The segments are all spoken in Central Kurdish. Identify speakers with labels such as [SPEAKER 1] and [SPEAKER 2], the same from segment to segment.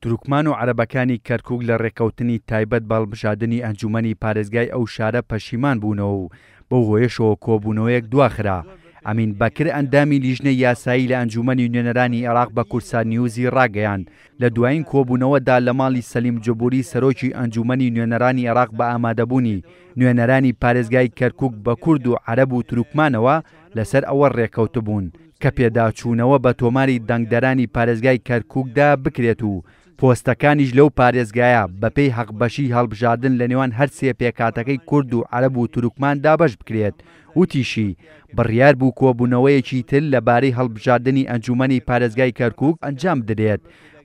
[SPEAKER 1] تورکمان و عەرەبەکانی کەرکوک لە رێککەوتنی تایبەت بە هەڵبژاردنی ئەنجومەنی پارێزگای ئەو شارە پەشیمان بوونەوە و بەو هۆیەشەوە کۆبوونەوەیەک دواخرا. ئەمین بەکر ئەندامی لیژنەی یاسایی لە ئەنجومەنی نوێنەرانی عێراق بە کوردسات نیوزی راگەیاند، لە دوایین کۆبوونەوەدا لە ماڵی سەلیم جبوری سەرۆکی ئەنجومەنی نوێنەرانی عێراق بە ئامادەبوونی نوێنەرانی پارێزگای کەرکوک بە کورد و عەرەب و تورکمانەوە لەسەر ئەوە رێککەوتبوون کە پێداچوونەوە بە تۆماری دەنگدەرانی پارێزگای کەرکوکدا بکرێت و پۆستەکانیش لەو پارێزگایە بەپێی هەقبەشیی هەڵبژاردن لەنێوان هەرسێ پێکهاتەکەی کورد و عەرەب و تورکمان دابەش بکرێت. وتیشی، بڕیار بوو کۆبوونەوەیەکی تر لەبارەی هەڵبژاردنی ئەنجوومەنی پارێزگای کەرکوک ئەنجام بدرێت،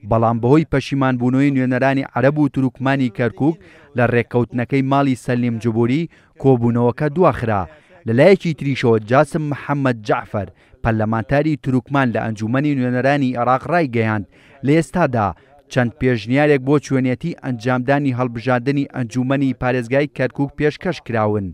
[SPEAKER 1] بەڵام بەهۆی پەشیمانبوونەوەی نوێنەرانی عەرەب و تورکمانی کەرکوک لە رێککەوتنەکەی ماڵی سەلیم جبوری کۆبوونەوەکە دواخرا. لەلایەکی تریشەوە جاسم محەمەد جەعفەر، پەرلەمانتاری تورکمان لە ئەنجوومەنی نوێنەرانی عێراق رایگەیاند، لە ئێستادا چەند پێشنیارێک بۆ چۆنیەتی ئەنجامدانی هەڵبژاردنی ئەنجوومەنی پارێزگای کەرکوک پێشکەش کراون،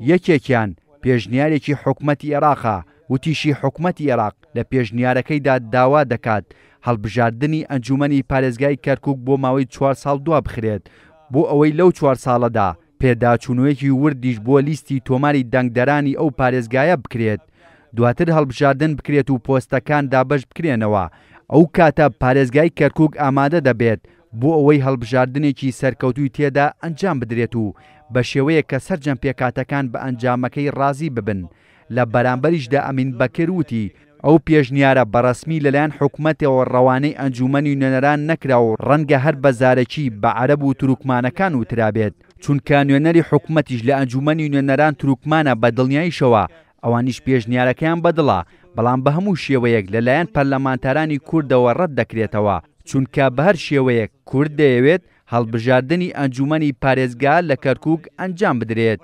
[SPEAKER 1] یەکێکیان پێشنیارێکی حکومەتی عێراقە، وتیشی حکومەتی عێراق لە پێشنیارەکەیدا داوا دەکات هەڵبژاردنی ئەنجوومەنی پارێزگای کەرکوک بۆ ماوەی چوار ساڵ دوابخرێت بۆ ئەوەی لەو چوار ساڵەدا پێداچوونەوەیەکی وردیش بۆ لیستی تۆماری دەنگدەرانی ئەو پارێزگایە بکرێت، دواتر هەڵبژاردن بکرێت و پۆستەکان دابەش بکرێنەوە، ئەو کاتە پارێزگای کەرکوک ئامادە دەبێت بۆ ئەوەی هەڵبژاردنێکی سەرکەوتووی تێدا ئەنجام بدرێت و بە شێوەیەک کە سەرجەم پێکهاتەکان بە ئەنجامەکەی ڕازی ببن. لە بەرامبەریشدا ئەمین بەکر وتی، ئەو پێشنیارە بە ڕەسمی لەلایەن حکومەتەوە ڕەوانەی ئەنجوومەنی نوێنەران نەکرا و ڕەنگە هەر بە زارەکی بە عەرەب و تورکمانەکان وترابێت، چونکە نوێنەری حکومەتیش لە ئەنجوومەنی نوێنەران تورکمانە بە دڵنیاییشەوە ئەوانیش پێشنیارەکەیان بەدڵە، بەڵام بە هەموو شێوەیەک لەلایەن پەرلەمانتارانی کوردەوە ڕەت دەکرێتەوە، چونکە بە هەر شێوەیەک کورد دەیەوێت هەڵبژاردنی ئەنجوومەنی پارێزگا لە کەرکووک ئەنجام بدرێت.